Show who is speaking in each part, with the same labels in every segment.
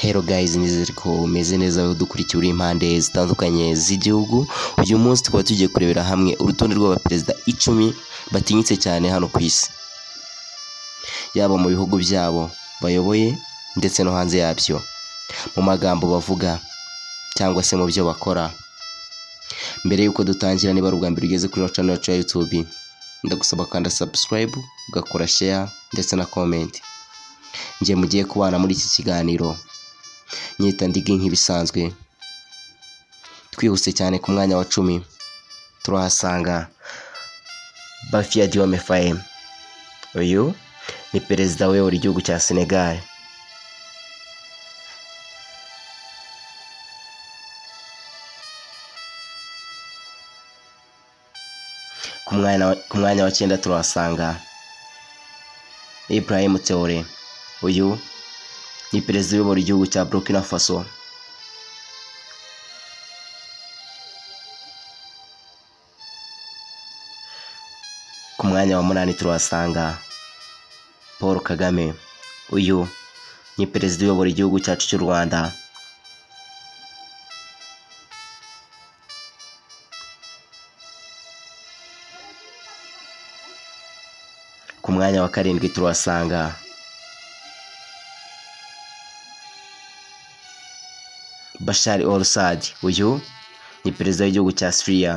Speaker 1: Hello guys, nizere ko umeze neza udukurikiye uri impande zitandukanye z'igihugu. Uyu munsi tukaba tugiye kurebera hamwe urutonde rw'abaperezida 10 batinyitse cyane hano ku isi, yaba mu bihugu byabo bayoboye ndetse no hanze yabyo, mu magambo bavuga cyangwa se mu byo bakora. Mbere yuko dutangira, niba ari ubwa mbere ugeze kuri channel yacu ya YouTube, ndagusaba kanda subscribe, ugakora share ndetse na comment. Njye mugiye kubana muri iki kiganiro nyita ndigi nk'ibisanzwe. Twihuse cyane, ku mwanya wa 10 turahasanga Bafia Diomaye Faye. Uyu ni perezida uyobora igihugu cya Senegal. Ku mwanya wa 9 turahasanga Ibrahim Traoré. Uyu ni perezida uyobora igihugu cya Burkina Faso. Ku mwanya wa 8 turahasanga Paul Kagame. Uyu ni perezida uyobora igihugu cyacu cy'u Rwanda. Ku mwanya wa 7 turahasanga Bashar al-Assad. Uyu ni perezida w'igihugu cya Syria.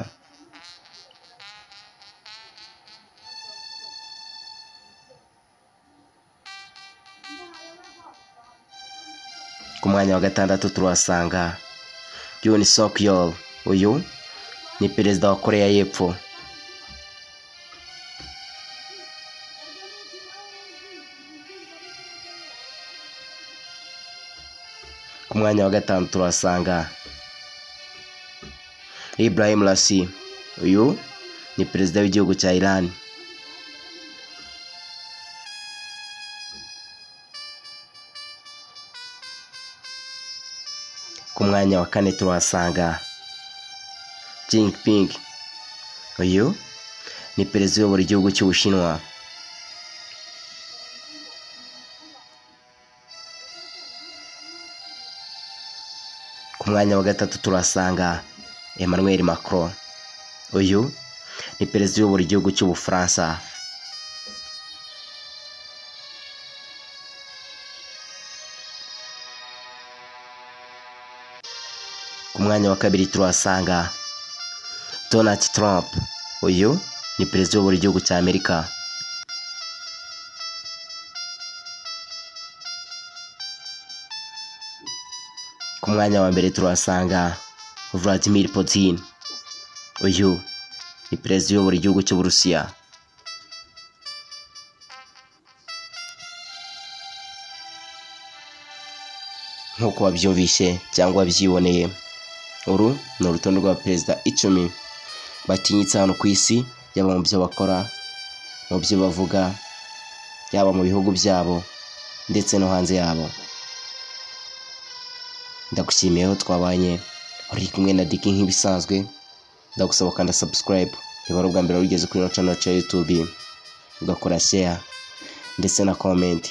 Speaker 1: Ku mwanya wa 6 turahasanga Yoon Suk Yeol. Uyu ni perezida wa Korea y'Epfo. Ku mwanya wa 5 turahasanga Ibrahim Raisi. Uyu ni perezida w'igihugu cya Iran. Ku mwanya wa 4 turahasanga Xi Jinping. Uyu ni perezida uyobora igihugu cy'Ubushinwa. Ku mwanya wa 3 turahasanga Emmanuel Macron. Uyu ni perezida uyobora igihugu cy'Ubufaransa. Ku mwanya wa 2 turahasanga Donald Trump. Uyu ni perezida uyobora igihugu cya Amerika. Ku mwanya wa 1 turahasanga Vladimir Putin. Uyu ni perezida uyobora igihugu cy'Uburusiya. Nk'uko wabyumvishe cyangwa wabyiboneye, uru ni urutonde rw'abaperezida 10 batinyitse hano ku isi, yaba mu byo bakora, mu byo bavuga, yaba mu bihugu byabo ndetse no hanze yabo. Ndagushimiye aho twabanye, uri kumwe na Diki nk'ibisanzwe. Ndagusaba kanda subscribe niba ari ubwa mbere ugeze kuri channel yacu ya YouTube, ugakora share ndetse na comment.